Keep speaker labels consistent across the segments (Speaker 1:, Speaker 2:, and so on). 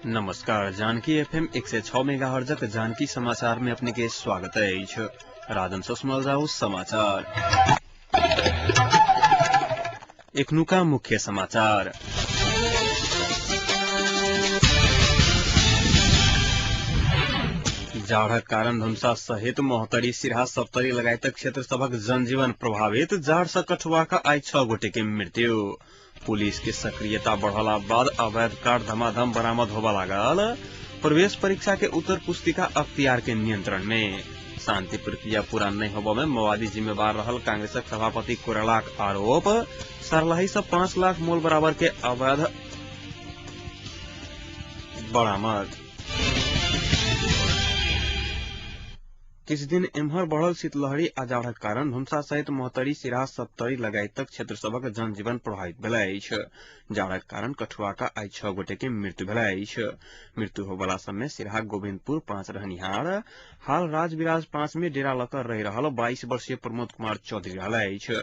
Speaker 1: नमस्कार, जानकी एफएम 106 मेगाहर्जक जानकी समाचार में अपने के स्वागत अछि। राजन से सुनल जाऊ समाचार। एखनुका मुख्य समाचार। जाढ़क कारण धनुषा सहित महोत्तरी, सिरहा, सप्तरी लगायतक क्षेत्र सभक जनजीवन प्रभावित। जाढ़ से कठुआ का आइ 6 गोटे के मृत्यु। पुलिस के सक्रियता बढ़ला बाद अवैध कार्ड धमाधम बरामद होबा लागल। प्रवेश परीक्षा के उत्तर पुस्तिका अख्तियार के नियंत्रण में। शांति प्रक्रिया पूरा नहीं होबा में माओवादी जिम्मेवार रहल कांग्रेसक सभापति कोइरालाक आरोप। सरलाही से 5 लाख मोल बराबर के अवैध बरामद। किछु दिन एम्हर बढ़ल शीतलहरी आ जाढ़क कारण धनुषा सहित महोत्तरी, सिरहा, सप्तरी लगायतक क्षेत्र सभक जनजीवन प्रभावित भेल अछि। जाढ़क कारण कठुआ का आइ 6 गोटे के मृत्यु भेल अछि। मृत्यु होबला सब में सिरहा गोविंदपुर 5 रहनिहार हाल राजविराज 5 में डेरा लऽ कऽ रहि रहल 22 वर्षीय प्रमोद कुमार चौधरी रहल अछि।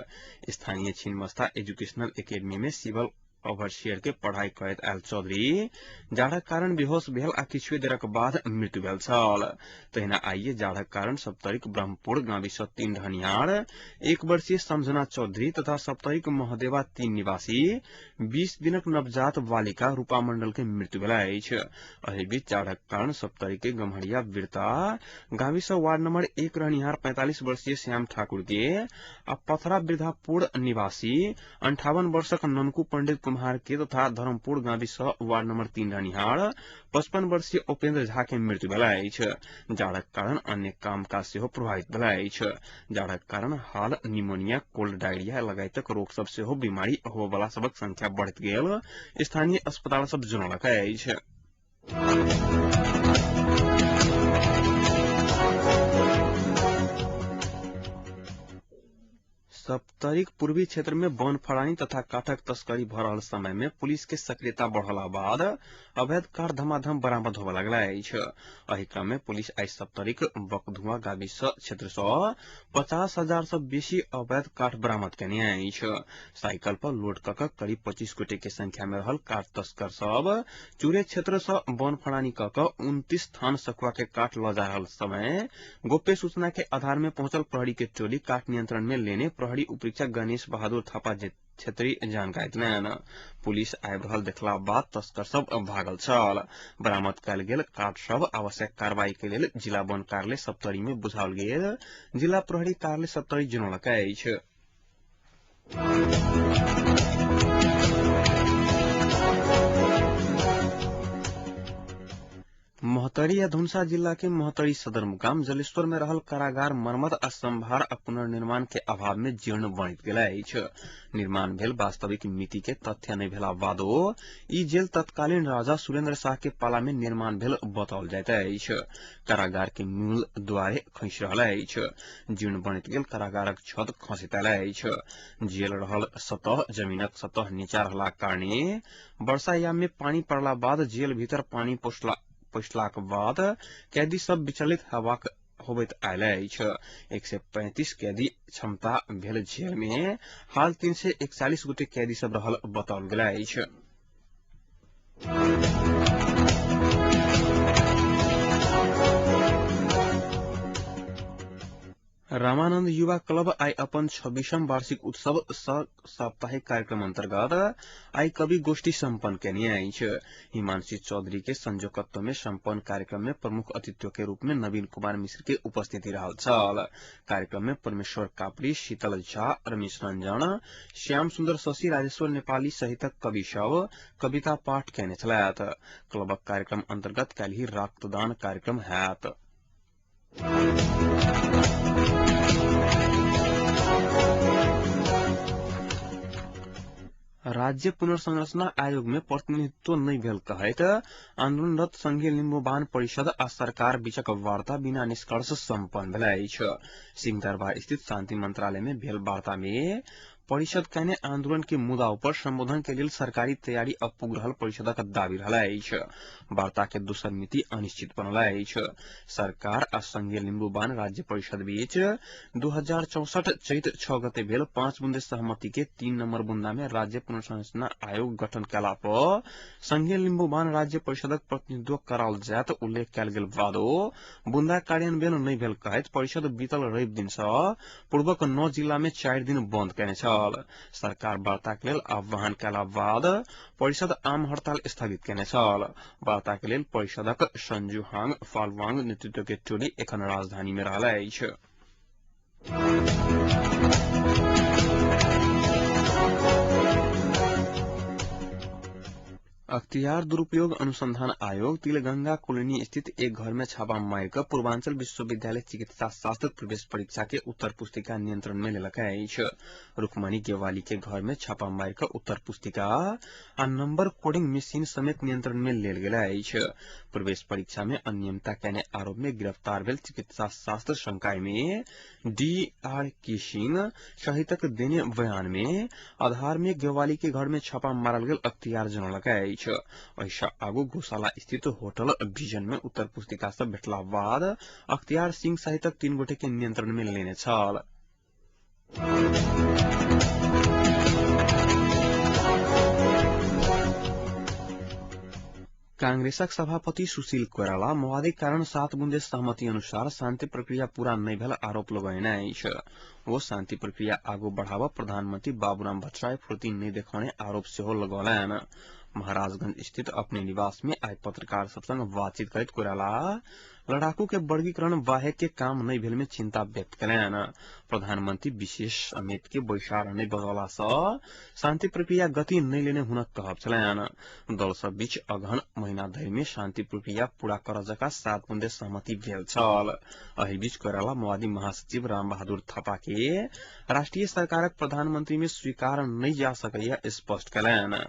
Speaker 1: स्थानीय छिन्नमस्ता एजुकेशनल एकेडमी में सिविल ओवरसियर के पढ़ाई करैत आयल चौधरी जाढ़क कारण बेहोश भेल आ किछुए देरक बाद मृत्यु भेल छल। तहिना आइए जाढ़क कारण सप्तरीक ब्रह्मपुर गाविस 3 रहनिहार 1 वर्षीय समझना चौधरी तथा सप्तरीक महदेवा 3 निवासी 20 दिनक नवजात बालिका रूपा मंडल के मृत्यु भेल अछि। एहि बीच जाढ़क कारण सप्तरी के गम्हरिया वीरता गाविस वार्ड नंबर 1 रहनिहार 45 वर्षीय श्याम ठाकुर के आ पथरा वृद्धापुर निवासी 58 वर्षक ननकू पंडित कुम्हार के तथा धर्मपुर गाविस वार्ड नंबर 3 रहनिहार 55 वर्षीय उपेंद्र झा के मृत्यु भेल अछि। जाढ़क कारण अन्य कामकाज सेहो प्रभावित भेल अछि। जाढ़क कारण हाल निमोनिया, कोल्ड डायरिया लगायतक रोग सब सेहो बीमारी होबयवला सबक संख्या बढ़ैत गेल स्थानीय अस्पताल सब जनौलक अछि। सप्तरीक पूर्वी क्षेत्र में वन फड़ानी तथा काठक तस्करी भ रहल समय में पुलिस के सक्रियता बढ़ला बाद अवैध काठ धमाधम बरामद होबय लागल अछि। एहि क्रम में पुलिस आइ सप्तरीक बकधुआ गाविस क्षेत्र सँ 50,000 सँ बेसी अवैध काठ बरामद केने अछि। साइकिल पर लोड क कऽ करीब 25 गोटे के संख्या में रहल काठ तस्कर सब चूरे क्षेत्र सँ वन फड़ानी क कऽ 29 थान सखुआ के काठ लऽ जा रहल समय गोप्य सूचना के आधार में पहुंचल प्रहरी के टोली काठ नियंत्रण में लेने प्रहरी उपरीक्षक गणेश बहादुर थापा क्षेत्री जानकारी देलनि। पुलिस आबि रहल देखला बाद तस्कर सब भागल छल। बरामद कयल गेल काठ सब आवश्यक कार्रवाई के लेल जिला वन कार्यालय सप्तरी में बुझाओल गेल जिला प्रहरी कार्यालय सप्तरी जनौलक अछि। महोत्तरी या धनुषा जिला के महोत्तरी सदरमुकाम जलेश्वर में रहल कारागार मरम्मत आ संभार आ पुनर्निर्माण के अभाव में जीर्ण बनित गेल अछि। निर्माण भेल वास्तविक मिति के तथ्य नहि भेला बादो ई जेल तत्कालीन राजा सुरेंद्र शाह के पाला में निर्माण भेल बताओल जाइत अछि। कारागार के मूल द्वारे खसि रहल अछि। जीर्ण बनित गेल कारागारक छत खसैत आयल अछि। जेल रहल सतह जमीनक सतह नीचा रहलाक कारणे वर्षायाम में पानी पड़ला बाद जेल भीतर पानी पहुंचलाक बाद कैदी सब विचलित होबैत आयल अछि। 135 कैदी क्षमता भेल जेल में हाल 341 गोटे कैदी सब रहल बताओल गेल अछि। रामानंद युवा क्लब आइ अपन 26म वार्षिक उत्सव साप्ताहिक कार्यक्रम अंतर्गत आइ कवि गोष्ठी संपन्न केने अछि। हिमांशी चौधरी के संयोजकत्व में संपन्न कार्यक्रम में प्रमुख अतिथियों के रूप में नवीन कुमार मिश्र के उपस्थिति रहल छल। कार्यक्रम में परमेश्वर कापड़ी, शीतल झा, रमेश रंजन, श्याम सुंदर शशि, राजेश्वर नेपाली सहितक कवि सब कविता पाठ केने छलथि। क्लबक कार्यक्रम अंतर्गत काल्हि रक्तदान कार्यक्रम हैत। राज्य पुनर्संरचना आयोग में प्रतिनिधित्व नहि भेल कहैत आंदोलनरत संघीय लिम्बुवान परिषद आ सरकार बीचक वार्ता बिना निष्कर्ष संपन्न भेल अछि। सिंहदरबार स्थित शांति मंत्रालय में भेल वार्ता में परिषद कयने आंदोलन के मुद्दा ऊपर संबोधन के लेल सरकारी तैयारी अपुग रहल परिषदक दावी रहल अछि। वार्ता के दोसर मिति अनिश्चित बनल अछि। सरकार आ संघीय लिम्बुवान राज्य परिषद बीच 2064 चैत 6 गते भेल 5 बुंदे सहमति के 3 नंबर बुंदा में राज्य पुनर्संरचना आयोग गठन कयला पर संघीय लिम्बुवान राज्य परिषदक प्रतिनिधित्व कराओल जायत उल्लेख कयल गेल बादो बुंदा कार्यान्वयन नहि भेल कहैत परिषद बीतल रवि दिन सँ पूर्वक 9 जिला में 4 दिन बंद कयने छल। सरकार वार्ता के लेल आह्वान कयला बाद परिषद आम हड़ताल स्थगित कयने छल। वार्ता के लेल परिषदक संजू हांग फालवांग नेतृत्व के टोली एखन राजधानी में रहल अछि। अख्तियार दुरुपयोग अनुसंधान आयोग तिलगंगा कॉलोनी स्थित एक घर में छापा मारि कऽ पूर्वांचल विश्वविद्यालय चिकित्सा शास्त्र प्रवेश परीक्षा के उत्तर पुस्तिका नियंत्रण में लेलक अछि। रुकमणी गेवाली के घर में छापा मारि कऽ उत्तर पुस्तिका आ नंबर कोडिंग मशीन समेत नियंत्रण में लेल गेल अछि। प्रवेश परीक्षा में अनियमितता कयने आरोप में गिरफ्तार भेल चिकित्सा शास्त्र संकाय में डी आर के सिंह सहितक देने बयान में आधार में गेवाली के घर में छापा मारल गेल अख्तियार जनौलक अछि। एहिसँ आगू गौशाला स्थित होटल विजन में उत्तर पुस्तिका सब भेटला बाद अख्तियार सिंह सहितक 3 गोटे के नियंत्रण में लेने छल। कांग्रेसक सभापति सुशील कोइराला माओवादी कारण 7 बुंदे सहमति अनुसार शांति प्रक्रिया पूरा नहि भेल आरोप लगौने अछि। ओ शांति प्रक्रिया आगू बढ़ाबऽ प्रधानमंत्री बाबूराम भट्टराई फुर्ती नहि देखौने आरोप सेहो लगौलनि। महाराजगंज स्थित अपने निवास में आइ पत्रकार सब संग बातचीत करैत कोइराला लड़ाकू के वर्गीकरण बाहेक के काम नहि भेल में चिंता व्यक्त कयलनि। प्रधानमंत्री विशेष समेत के बैसार नहि बजौला सँ शांति प्रक्रिया गति नहि लेने हुनक कहब छलनि। दल सब बीच अगहन महीना धरि में शांति प्रक्रिया पूरा करऽ जकाँ 7 बुंदे सहमति भेल छल। एहि बीच कोइराला माओवादी महासचिव रामबहादुर थापा के राष्ट्रीय सरकारक प्रधानमंत्री में स्वीकार नहि जा सकैया स्पष्ट कयलनि।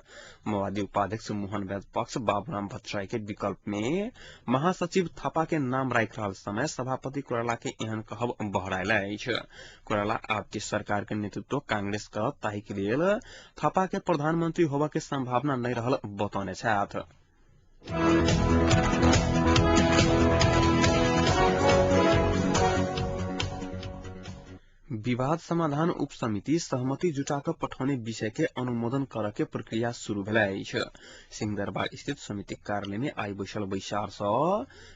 Speaker 1: माओवादी उपाध्यक्ष मोहन वैद्य पक्ष बाबूराम भट्टराई के विकल्प में महासचिव थापा के नाम राखि रहल समय सभापति कोइराला के एहन कहब बहरायल अछि। कोइराला आपके सरकार के नेतृत्व कांग्रेस करत ताहि के लेल थापा के प्रधानमंत्री होबऽ के संभावना नहि रहल बतौने छथि। विवाद समाधान उप समिति सहमति जुटा कऽ पठौने विषय के अनुमोदन करऽ के प्रक्रिया शुरू भेल अछि। सिंहदरबार स्थित समिति कार्यालय में आइ बैसल बैसार सँ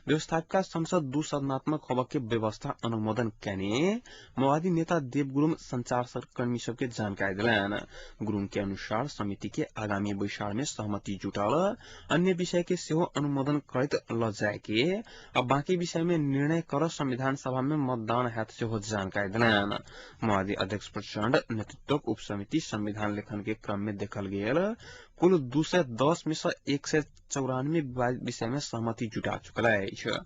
Speaker 1: व्यवस्थापिका संसद 2 सदनात्मक होबऽ के व्यवस्था अनुमोदन कयने माओवादी नेता देव गुरूङ संचार कर्मी सबके जानकारी देलनि। गुरूङ के अनुसार समिति के आगामी बैसार में सहमति जुटल अन्य विषय के सेहो अनुमोदन करैत ल जाय के आ बाकी विषय में निर्णय कर संविधान सभा में मतदान हैत सेहो जानकारी देलनि। माओवादी अध्यक्ष प्रचण्ड नेतृत्वक उप समिति संविधान लेखन के क्रम में देखल गेल कुल 210 में से 194 विवादित विषय में सहमति जुटा चुकल अछि।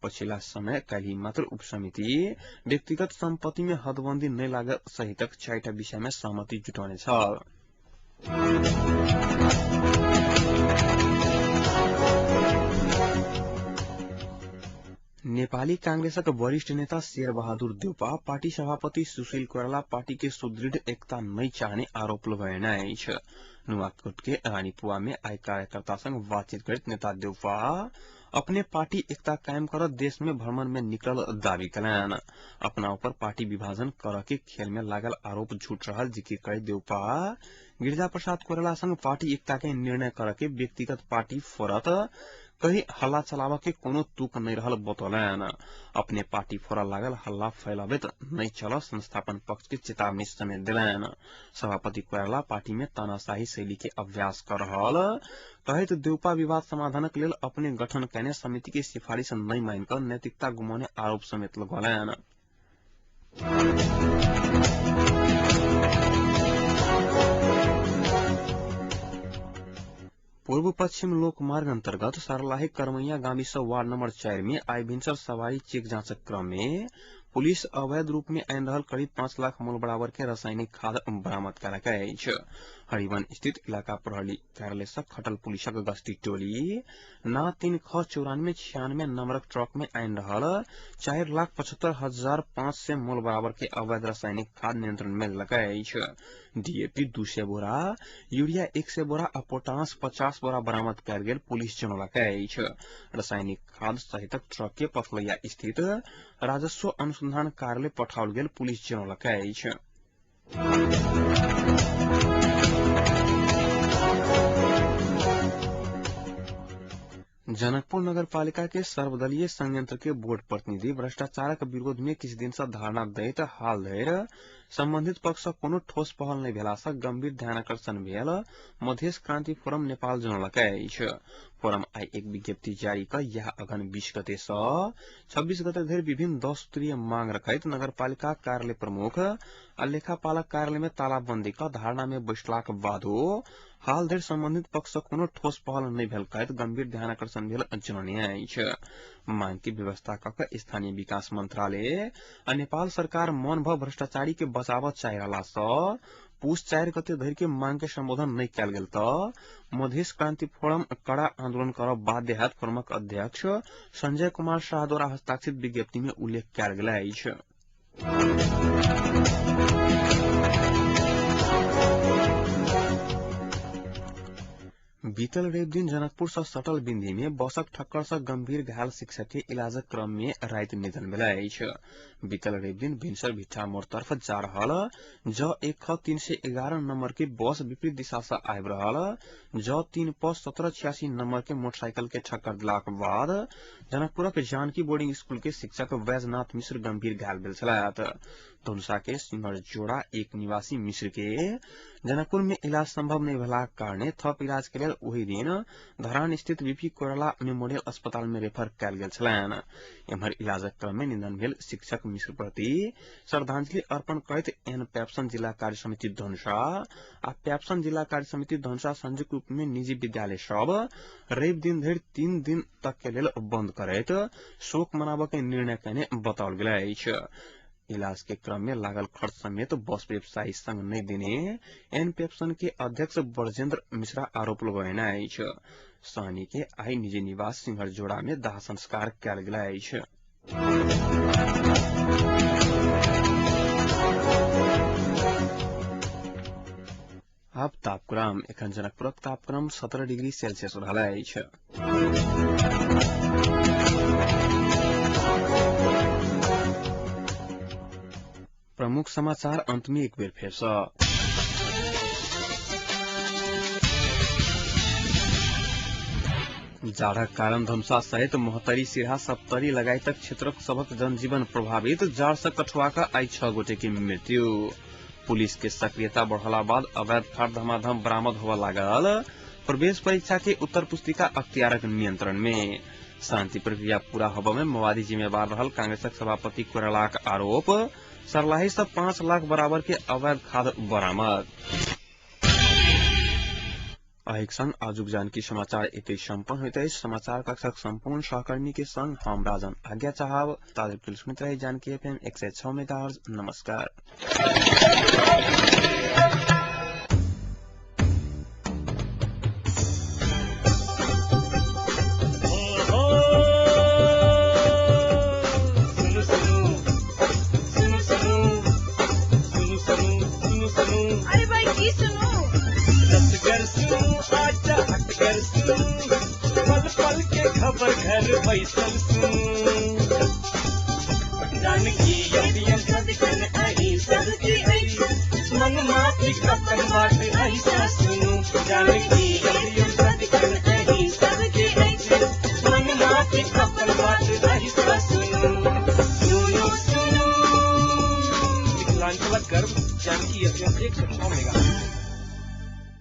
Speaker 1: पछिला समय काल्हि मात्र उप समिति व्यक्तिगत संपत्ति में हदबंदी नहि लागत सहितक 4टा विषय में सहमति जुटौने छल। नेपाली कांग्रेसक वरिष्ठ नेता शेरबहादुर देउपा पार्टी सभापति सुशील कोइराला पार्टी के सुदृढ़ एकता नहि चाहने आरोप लगौने अछि। नुवाकोट के रानीपुआ में आइ कार्यकर्ता संग बातचीत करैत नेता देउपा अपने पार्टी एकता कायम कर देश में भ्रमण में निकलल दावी कयलनि। अपना ऊपर पार्टी विभाजन करऽ के खेल में लागल आरोप झूठ रहल जिकिर करैत देउपा गिरिजा प्रसाद कोइराला संग पार्टी एकता के निर्णय करऽ के व्यक्तिगत पार्टी फोड़त कही हल्ला चलाबऽ के कोनो तुक नहि रहल बतौलनि। अपने पार्टी फोड़ऽ लागल हल्ला फैलाबैत नहि चलऽ संस्थापन पक्ष के चेतावनी समेत देलनि। सभापति कोइराला पार्टी में तानाशाही शैली के अभ्यास कर रहल कहैत देउपा विवाद समाधानक लेल अपने गठन कयने समिति के सिफारिश नहि मानि कऽ नैतिकता गुमौने आरोप समेत लगौलनि। पूर्व पश्चिम लोकमार्ग अंतर्गत सरलाही करमैया गाविस वार्ड नंबर 4 में आइ भिनसर सवारी चेक जांचक क्रम में पुलिस अवैध रूप में आनि रहल करीब 5 लाख मोल बराबर के रासायनिक खाद बरामद कयलक अछि। हरिवन स्थित इलाका प्रहरी कार्यालय सँ खटल पुलिसक गश्ती टोली ना 3 ख 94 96 नंबरक ट्रक में आनि रहल 4,75,500 मोल बराबर के अवैध रासायनिक खाद नियंत्रण में लेलक अछि। डीएपी 200 बोरा, यूरिया 100 बोरा आ पोटास 50 बोरा बरामद कयल गेल पुलिस जनौलक अछि। रासायनिक खाद सहितक ट्रक के पथलैया स्थित राजस्व अनुसंधान कार्यालय पठाओल गेल पुलिस जनौलक अछि। जनकपुर नगरपालिका के सर्वदलीय संयंत्र के बोर्ड प्रतिनिधि भ्रष्टाचारक विरोध में किछु दिन से धरना दैत हाल धरि संबंधित पक्ष सँ कोनो ठोस पहल नहि भेला सँ गंभीर ध्यानाकर्षण भेल मधेश क्रांति फोरम नेपाल जनौलक अछि। फोरम आइ एक विज्ञप्ति जारी क यह अगहन 20 गते सँ 26 गते धरि विभिन्न 10 सूत्रीय मांग रखैत नगरपालिका कार्यालय प्रमुख आ लेखापालक कार्यालय में तालाबंदी क धारणा में बैसलाक बादो हाल धरि संबंधित पक्ष सँ कोनो ठोस पहल नहि भेल कहैत गंभीर ध्यानाकर्षण भेल जनौने अछि। मांग के व्यवस्था क के स्थानीय विकास मंत्रालय आ नेपाल सरकार मौन भ भ्रष्टाचारी के बचाव चाहि रहला सँ पुस 4 गते धरि के मांग के संबोधन नहि कयल गेल त मधेश क्रांति फोरम कड़ा आंदोलन करब बाध्य हैत फोरमक अध्यक्ष संजय कुमार शाह द्वारा हस्ताक्षरित विज्ञप्ति में उल्लेख कयल गेल अछि। बीतल रवि दिन जनकपुर सँ सटल बिन्दी में बसक ठक्कर सँ गंभीर घायल शिक्षक के इलाजक क्रम में राति निधन भेल अछि। बीतल रवि दिन भिनसर भिट्ठा मोड़ तरफ जा रहल ज 1 ख 311 नंबर के बस विपरीत दिशा सँ आबि रहल ज 3 प 1786 नंबर के मोटरसाइकिल के ठक्कर देलाक बाद जनकपुरक जानकी बोर्डिंग स्कूल के शिक्षक वैजनाथ मिश्र गंभीर घायल भेल छलथि। धनुषा के सिंहरजोड़ा 1 निवासी मिश्र के जनकपुर में इलाज संभव नहि भेलाक कारणे थप इलाज के लेल ओहि दिन धरान स्थित बीपी कोइराला मेमोरियल अस्पताल में रेफर कयल गेल छलनि। एम्हर इलाजक क्रम में निधन भेल शिक्षक मिश्र प्रति श्रद्धांजलि अर्पण करैत एन पैप्सन जिला कार्य समिति धनुषा आ पैप्सन जिला कार्य समिति धनुषा संयुक्त रूप में निजी विद्यालय सब रवि दिन धरि 3 दिन तक के लेल बंद करैत शोक मनाबय के निर्णय कयने बताओल गेल अछि। इलाज के क्रम में लागल खर्च समेत बस व्यवसायी संग नहि देने एन पेप्सन के अध्यक्ष ब्रजेंद्र मिश्रा आरोप लगौने अछि। सहनी के आइ निजी निवास सिंहरजोड़ा में दाह संस्कार कयल गेल अछि। आब तापक्रम। एखन जनकपुरक तापक्रम 17 डिग्री सेल्सियस रहल अछि। प्रमुख समाचार अंत में एक बेर फेर सँ। जाड़क कारण धनुषा सहित महोत्तरी, सिरहा, सप्तरी लगायतक क्षेत्रक सभक जनजीवन प्रभावित। जाड़ सँ कठुआ आइ 6 गोटे के मृत्यु। पुलिस के सक्रियता बढ़ला बाद अवैध खाद धमाधम बरामद होबय लागल। प्रवेश परीक्षा के उत्तर पुस्तिका अख्तियारक नियंत्रण में। शांति प्रक्रिया पूरा होबय में माओवादी जिम्मेवार रहल कांग्रेसक सभापति कोइरालाक आरोप। सरलाही सँ 5 लाख बराबर के अवैध खाद बरामद। एहिक संग आजुक जानकी समाचार एतै सम्पन्न होइत अछि। समाचार कक्षक सम्पूर्ण सहकर्मी के संग हम राजन आज्ञा चाहब। ताधरि सुनैत रही जानकी एफएम 106 मेगाहर्ट्ज। नमस्कार।
Speaker 2: अरे भाई की सुनू,
Speaker 3: पल पल के खबर घर बैसल सुनू, जानकी सदिखन अहीं सबके अछि, मन माफिक अपन बात ऐसा सुनू, जानकी।